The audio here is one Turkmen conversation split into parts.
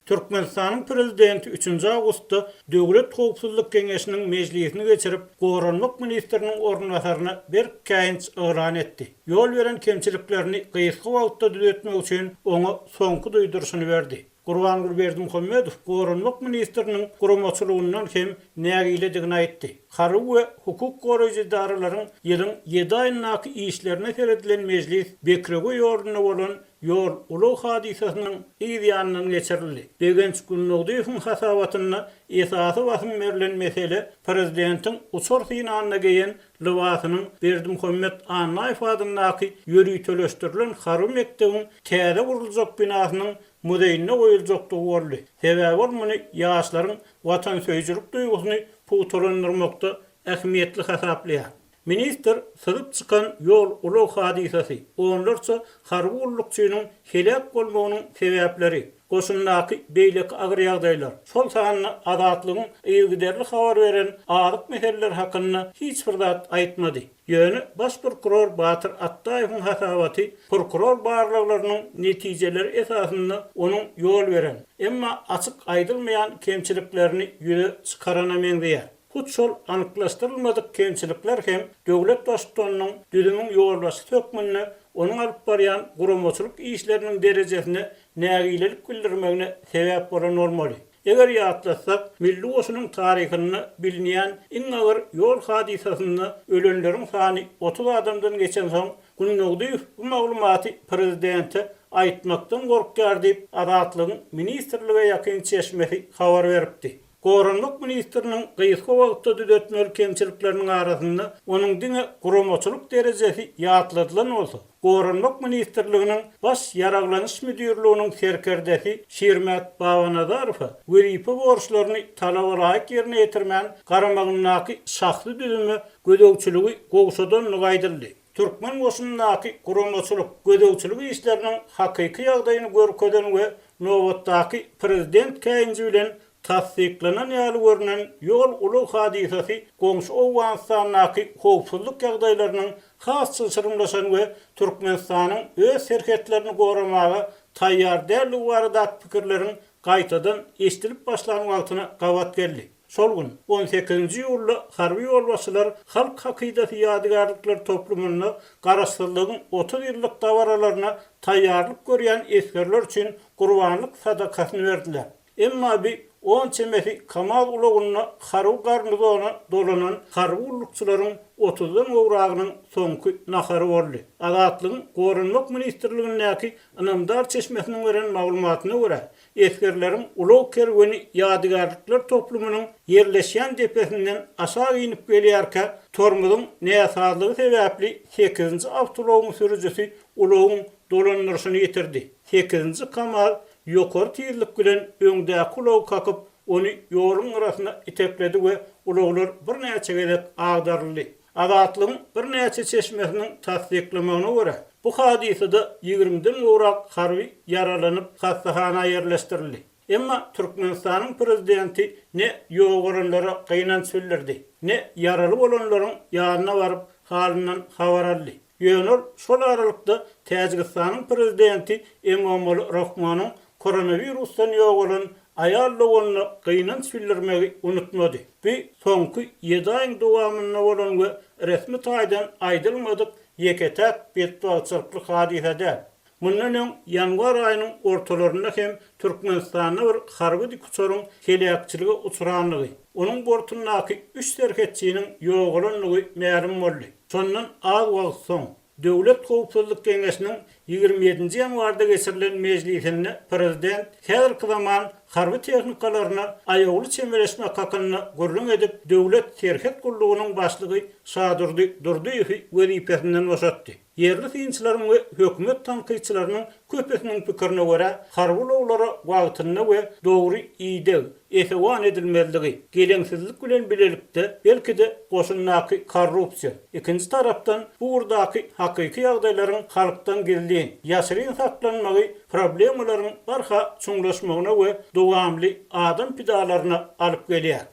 Türkmenistanyň Prezidenti üçünji awgustda Döwlet howpsuzlyk geňeşiniň mejlisini geçirip, goranmak ministriniň orunbasaryna berk käýinç yglan etdi. Ýol beren kemçiliklerini gysga wagtda düzetmek üçin oňa soňky duýduryşyny berdi. Gurbanguly Berdimuhamedow goranmak ministriniň guramaçylygyndan hem nägiledigini aýtdy. Harby we hukuk goraýjy edaralaryň ýylyň ýedi aýyndaky işlerine seredilen mejlis Bekrewe ýolunda bolan ýol-ulag hadysasynyň yz ýanyndan geçirildi. Begenç Gündogdyýewiň hasabatynda esasy basym berlen mesele prezidentiň uçar synagynda geýen lybasynyň Berdimuhamet Annaýew adyndaky ýöriteleşdirilen harby mekdebiň täze guruljak binasynyň muzeýinde goýuljakdygy boldy. Sebäbi ol muny ýaşlaryň watansöýüjilik duýgusyny pugtalandyrmakda ähmiýetli hasaplaýar. Ministr syzyp çykan ýol-ulag hadysasy, onlarça harby gullukçynyň heläk bolmagynyň sebäpleri, goşundaky beýleki agyr ýagdaýlar, şol sanda Azatlygyň yzygiderli habar beren azyk meseleleri hakynda hiç bir zat aýtmady. Ýöne baş prokuror Batyr Atdaýewiň hasabaty prokuror barlaglarynyň netijeleri esasynda onuň ýol beren, emma açyk aýdylmaýan kemçiliklerini ýüze çykarana meňzeýär. Hut şol anyklaşdyrylmadyk kemçilikler hem döwlet Baştutanynyň düzümiň ýolbaşçysy hökmünde onuň alyp barýan guramaçylyk işleriniň derejesine nägilelik bildirmegine sebäp bolan bolmaly. Eger ýatlatsak, Milli goşunyň taryhynda bilinýän iň agyr ýol hadysasynda ölenleriň sany 30 adamdan geçensoň, Gündogdyýew bu maglumaty prezidente aýtmakdan gorkýar diýip, Azatlygyň ministrlige ýakyn çeşmesi habar beripdi. Goranmak ministriniň gysga wagtda düzetmeli kemçilikleriniň arasynda onuň diňe guramaçylyk derejesi ýatladylan bolsa, Goranmak ministrliginiň Baş ýaraglanyş müdirliginiň serkerdesi Şirmät Babanazarowa wezipe borçlaryny talabalaýyk ýerine ýetirmän, garamagyndaky şahsy düzüme gözegçiligi gowşadandygy aýdyldy. Türkmen goşunyndaky guramaçylyk, gözegçilik işleriniň hakyky ýagdaýyny görkezen we nobatdaky prezident käýinji bilen tassyklanan ýaly görnen ýol-ulag hadysasy goňşy Owganystandaky howpsuzlyk ýagdaýlarynyň has çylşyrymlaşan we Türkmenistanyň öz serhetlerini goramaga taýýar däldigi baradaky pikirleriň gaýtadan eşidilip başlan wagtyna gabat geldi. Şol gün, on sekizinji iýulda harby ýolbaşçylar Halk hakydasy ýadygärlikler toplumynda Garaşsyzlygyň 30 ýyllyk dabaralaryna taýýarlyk görýän esgerler üçin gurbanlyk sadakasyny berdiler. Emma bi on çemesi KAMAZ ulagynda harby garnizona dolanan harby gullukçylaryň otuzdan gowragynyň soňky nahary boldy. Azatlygyň Goranmak ministrligindäki ynamdar çeşmesiniň beren maglumatyna görä, Esgerleriň ulag kerweni ýadygärlikler toplumynyň ýerleşýän depesinden aşak inip gelýärkä, tormozyň näsazlygy sebäpli sekizinji awtoulagyň sürüjisi ulagyň dolandyryşyny ýitirdi. Sekizinji KAMAZ ýokary tizlik bilen öňdäki ulagy kakyp, ony ýoluň gyrasyna itekledi we ulaglar birnäçe gezek agdaryldy. Azatlygyň birnäçe çeşmesiniň tassyklamagyna görä, bu hadysada ýigrimiden gowrak harby ýaralanyp, hassahana ýerleşdirildi. Emma Türkmenistanyň prezidenti ne ýogalanlara gynanç bildirdi, ne ýaraly bolanlaryň ýanyna baryp, halyndan habar aldy. Ýöne ol şol aralykda Täjigistanyň prezidenti Emomali Rahmonyň koronawirusdan ýogalan aýal doganyna gynanç bildirmegi unutmady. Bu soňky ýedi aýyň dowamynda bolan we resmi taýdan aýdylmadyk ýeke-täk betbagtçylykly hadysa däl. Mundan öň ýanwar aýynyň ortalarynda hem Türkmenistanda bir harby dikuçaryň heläkçilige uçrandygy, onuň bortundaky üç serhetçiniň ýogalandygy mälim boldy. Şondan az wagt soň, Döwlet howpsuzlyk geňeşiniň 27-nji ýanwarda geçirilen mejlisinde prezident häzirki zaman harby tehnikalaryna aýawly çemeleşmek hakynda gürrüň edip, Döwlet serhet gullugynyň başlygy Şadurdy Durdyýewi wezipesinden boşatdy. Ýerli synçylaryň we hökümet tankytçylarynyň köpüsiniň pikirine görä, harby ulaglara wagtynda we dogry ideg, esewan edilmezligi, geleňsizlik bilen bilelikde, belki-de, goşundaky korrupsiýa, ikinji tarapdan, bu ugurdaky hakyky ýagdaýlaryň halkdan gizlin, ýaşyryn saklanmagy problemalaryň barha çuňlaşmagyna we dowamly adam pidalaryna alyp gelýär.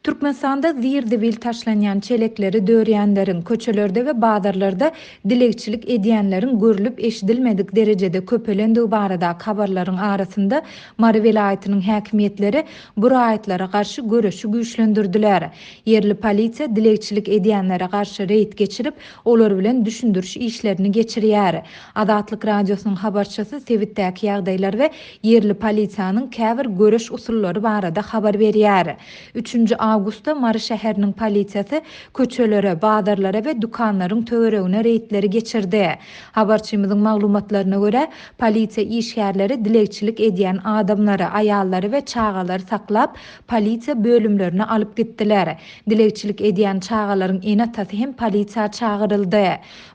Türkmenistanda zir-zibil taşlanýan çelekleri dörýänleriň, köçelerde we bazarlarda dilegçilik edýänleriň görlüp-eşidilmedik derejede köpelendigi baradaky habarlaryň arasynda Mary welaýatynyň häkimiýetleri bu raýatlara garşy göreşi güýçlendirdiler. Ýerli polisiýa dilegçilik edýänlere garşy reýd geçirip, olar bilen düşündiriş işlerini geçirýär. Azatlyk Radiosynyň habarçysy sebitdäki ýagdaýlar we ýerli polisiýanyň käbir göreş usullary barada habar berýär. Üçünji awgustda Mary şäheriniň polisiýasy köçelere, bazarlara we dükanlaryň töweregine reýdleri geçirdi. Habarçymyzyň maglumatlaryna görä, polisiýa işgärleri dilegçilik edýän adamlary, aýallary we çagalary saklap, polisiýa bölümlerine alyp gitdiler. Dilegçilik edýän çagalaryň ene-atasy hem polisiýa çagyryldy.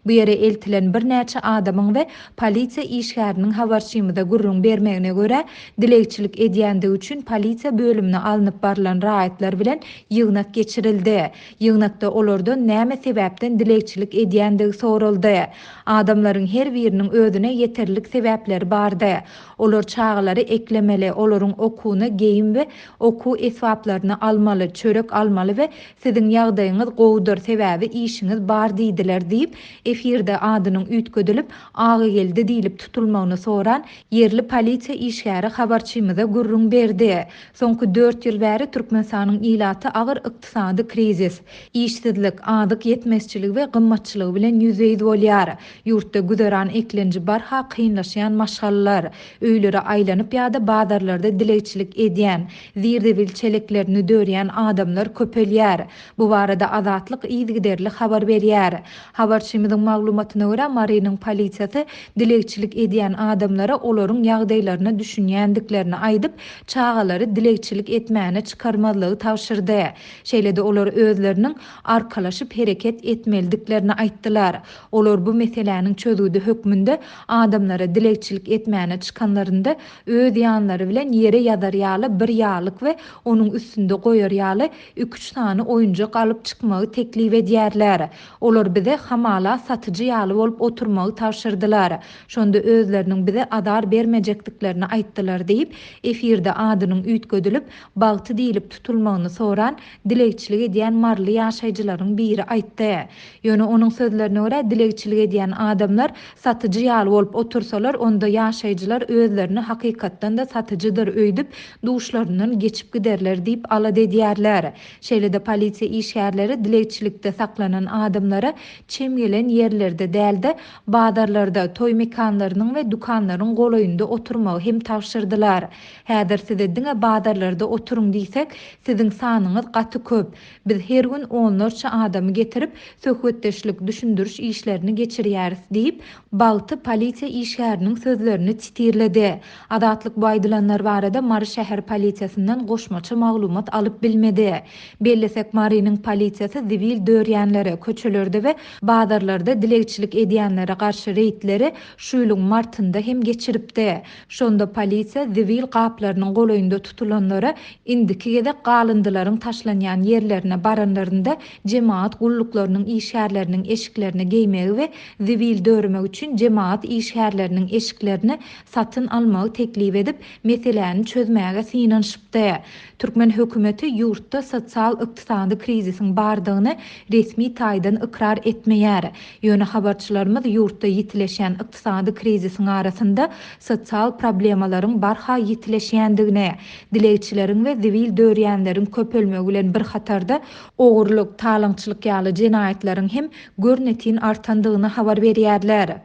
Bu ýere eltilen birnäçe adamyň we polisiýa işgäriniň habarçymyza gürrüň bermegine görä, dilegçilik edýändigi üçin polisiýa bölümine alnyp barylan raýatlar bilen ýygnak geçirildi. Ýygnakda olardan näme sebäpden dilegçilik edýändigi soraldy. Adamlaryň her biriniň özüne ýeterlik sebäpleri bardy. Olar çagalary eklemeli, olaryň okuwyna geýim we okuw esbaplaryny almaly, çörek almaly we Siziň ýagdaýyňyz gowudyr, sebäbi işiňiz bar diýdiler diýip, efirde adynyň üýtgedilip, Agageldi diýlip tutulmagyny soran ýerli polisiýa işgäri habarçymyza gürrüň berdi. Soňky dört ýyl bäri Türkmenistanyň ilaty agyr ykdysady krizis, işsizlik, azyk ýetmezçiligi we gymmatçylygy bilen ýüzbe-ýüz bolýar. Ýurtda güzeran eklenji barha kynlaşýan maşgalalar, öýlere aýlanyp ýa-da bazarlarda dilegçilik edýän, zir-zibil çeleklerini dörýän adamlar köpelýär. Bu barada Azatlyk yzygiderli habar berýär. Habarçymyzyň maglumatyna görä, Marynyň polisiýasy dilegçilik edýän adamlara olaryň ýagdaýlaryna düşünýändiklerini aýdyp, çagalary dilegçilik etmäne çykarmazlygy tabşyrdy. Şeýle-de olar özleriniň arkalaşyp hereket etmelidiklerini aýtdylar. Olar bu meseläniň çözgüdi hökmünde adamlara dilegçilik etmäne çykanlarynda öz ýanlary bilen ýere ýazar ýaly bir ýaglyk we onuň üstünde goýar ýaly iküç sany oýunjak alyp çykmagy teklip edýärler. Olar bize hamala satyjy ýaly bolup oturmagy tabşyrdylar. Şonda özleriniň bize azar bermejekdiklerini aýtdylar diýip, efirde adynyň üýtgedilip, Bagty diýlip tutulmagyny soran dilegçilik edýän maryly ýaşaýjylaryň biri aýtdy. Ýöne onuň sözlerine görä, dilegçilik edýän adamlar satyjy ýaly bolup otursalar, onda ýaşaýjylar özlerini hakykatdan-da satyjydyr öýdüp, duşlaryndan geçip giderler diýip alada edýärler. Şeýle-de polisiýa işgärleri dilegçilikde saklanan adamlara çem gelen ýerlerde däl-de, bazarlarda, toý mekanlarynyň we dükanlaryň golaýynda oturmagy hem tabşyrdylar. Häzir size diňe bazarlarda oturyň diýsek, siziň sanyňyz gaty köp. Biz her gün onlarça adamy getirip, söhbetdeşlik, düşündiriş işlerini geçirýäris diýip, Bagty polisiýa işgäriniň sözlerini titirledi. Azatlyk bu aýdylanlar barada Mary şäher polisiýasyndan goşmaça maglumat alyp bilmedi. Bellesek, Marynyň polisiýasy zibil dörýänlere, köçelerde we bazarlarda dilegçilik edýänlere garşy reýdleri şu ýylyň martynda hem geçiripdi. Şonda polisiýa zibil gaplarynyň golaýynda tutulanlara indiki gezek galyndylaryň taşlanýan ýerlerine baranlarynda jemagat gulluklarynyň işgärleriniň eşiklerini geýmegi we zibil dörmek üçin jemagat işgärleriniň eşiklerini satyn almagy teklip edip, meseläni çözmäge synanyşypdy. Türkmen hökümeti ýurtda sosial-ykdysady krizisiň bardygyny resmi taýdan ykrar etmeýär. Ýöne habarçylarymyz ýurtda ýitileşýän ykdysady krizisiň arasynda sosial problemalaryň barha ýitileşýändigini, dilegçileriň we zibil dörýänleriň köpelmegi bilen bir hatarda ogurlyk, talaňçylyk ýaly jenaýatlaryň hem görnetin artandygyny habar berýärler.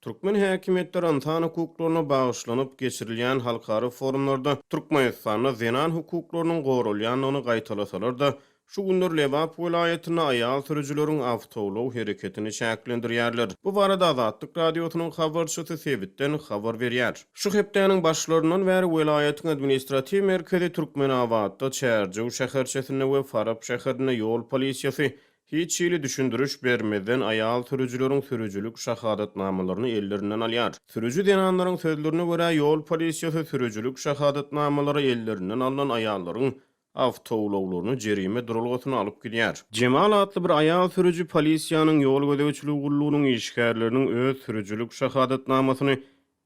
Türkmen häkimiýetleri ynsan hukuklaryna bagyşlanyp geçirilýän halkara forumlarda Türkmenistanda zenan hukuklarynyň goralýandygyny gaýtalasalar-da, şu günler Lebap welaýatynda aýal sürüjileriň awtoulag hereketini çäklendirýärler. Bu barada Azatlyk Radiosynyň habarçysy sebitden habar berýär. Şu hepdäniň başlaryndan bäri welaýatyň administratiw merkezi Türkmenabatda, Çärjew şäherçesinde we Farap şäherinde ýol polisiýasy Hiç hili düşündiriş bermezden aýal sürüjileriň sürüjilik şahadatnamalaryny ellerinden alýar. Sürüji zenanlaryň sözlerine görä, ýol polisiýasy sürüjilik şahadatnamalary ellerinden alnan aýallaryň awtoulaglaryny jerime duralgasyna alyp gidýär. Jemal atly bir aýal sürüji polisiýanyň ýol gözegçiligi gullugynyň işgärleriniň öz sürüjilik şahadatnamasyny.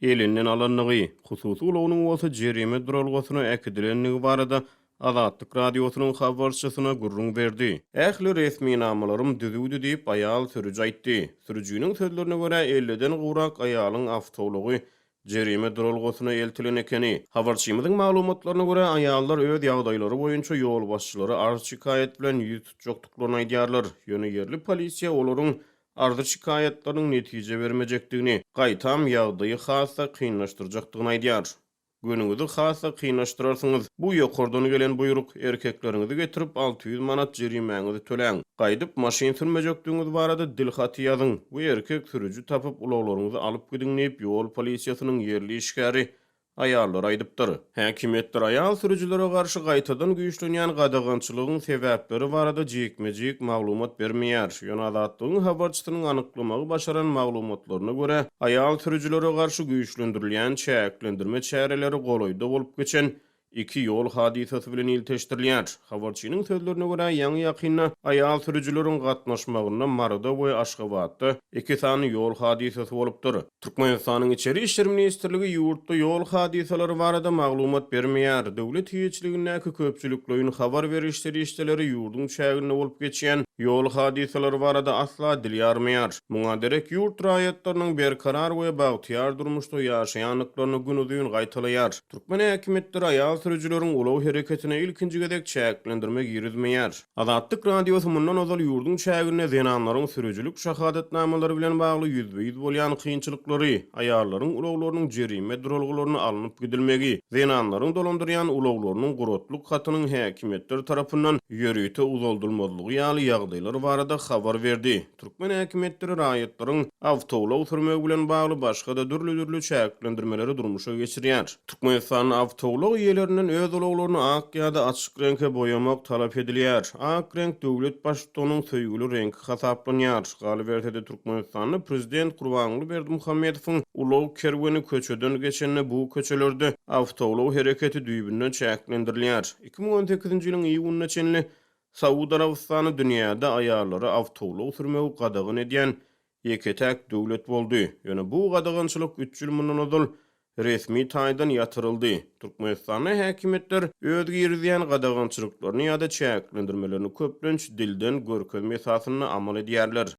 elinden alandygy, hususy ulagynyň bolsa jerime duralgasyna äkidilendigi barada Azatlyk Radiosynyň habarçysyna gürrüň berdi. Ähli resminamalarym düzüwdi diýip, aýal sürüji aýtdy. Sürüjiniň sözlerine görä, elliden gowrak aýalyň awtoulagy jerime duralgasyna eltilen ekeni. Habarçymyzyň maglumatlaryna görä, aýallar öz ýagdaýlary boýunça ýolbaşçylara arz-şikaýat bilen ýüz tutjakdyklaryny aýdýarlar. Ýöne ýerli polisiýa olaryň arzy-şikaýatlarynyň netije bermejekdigini, gaýtam ýagdaýy has-da kynlaşdyrjakdygyny aýdýar. Günüňizi has-da kynlaşdyrarsyňyz. Bu ýokardan gelen buýruk. Erkekleriňizi getirip, 600 manat jerimäňizi töläň. Gaýdyp maşyn sürmejekdigiňiz barada dil haty ýazyň we erkek sürüji tapyp ulaglaryňyzy alyp gidiň diýip, ýol polisiýasynyň ýerli işgäri aýallara aýdypdyr. Häkimiýetler aýal sürüjilere garşy gaýtadan güýçlenýän gadagançylygyň sebäpleri barada jikme-jik maglumat bermeýär. Ýöne Azatlygyň habarçysynyň anyklamagy başaran maglumatlaryna görä, aýal sürüjilere garşy güýçlendirilýän çäklendirme çäreleri golaýda bolup geçen iki ýol hadysasy bilen ilteşdirilýär. Habarçynyň sözlerine görä, ýaňy-ýakynda aýal sürüjileriň gatnaşmagynda Maryda we Aşgabatda iki sany ýol hadysasy bolupdyr. Türkmenistanyň Içeri işler ministrligi ýurtda ýol hadysalary barada maglumat bermeýär. Döwlet eýeçiligindäki köpçülikleýin habar beriş serişdeleri ýurduň çäginde bolup geçýän ýol hadysalary barada asla dil ýarmaýar. Muňa derek ýurt raýatlarynyň berkarar we bagtyýar durmuşda ýaşaýandyklaryny günuzyn gaýtalaýar. Türkmen häkimiýetleri aýal sürüjileriň ulag hereketine ilkinji gezek çäklendirme girizmeýär. Azatlyk Radiosy mundan ozal ýurduň çäginde zenanlaryň sürüjilik şahadatnamalary bilen bagly ýüzbe-ýüz bolýan kynçylyklary, aýallaryň ulaglarynyň jerime duralgalaryna alnyp gidilmegi, zenanlaryň dolandyrýan ulaglarynyň guratlyk hatynyň häkimiýetler tarapyndan ýörite uzaldylmazlygy ýaly ýagdaýlar barada habar berdi. Türkmen häkimiýetleri raýatlaryň awtoulag sürmegi bilen bagly başga-da dürli-dürli çäklendirmeleri durmuşa geçirýär. Türkmenistanda awtoulag eýelerinden öz ulaglaryny ak ýa-da açyk reňke boýamak talap edilýär. Ak reňk döwlet Baştutanynyň söýgüli reňki hasaplanýar. Galyberse-de, Türkmenistanda prezident Gurbanguly Berdimuhamedowyň ulag kerweni köçeden geçende bu köçelerde awtoulag hereketi düýbünden çäklendirilýär. 2018-nji ýylyň iýunyna çenli Saud Arabystany dünýäde aýallara awtoulag sürmegi gadagan edýän ýeke-täk döwlet boldy. Ýöne bu gadagançylyk üç ýyl mundan ozal resmi taýdan ýatyryldy. Türkmenistanda häkimiýetler öz girizýän gadagançylyklaryny ýa-da çäklendirmelerini köplenç dilden görkezme esasynda amal edýärler.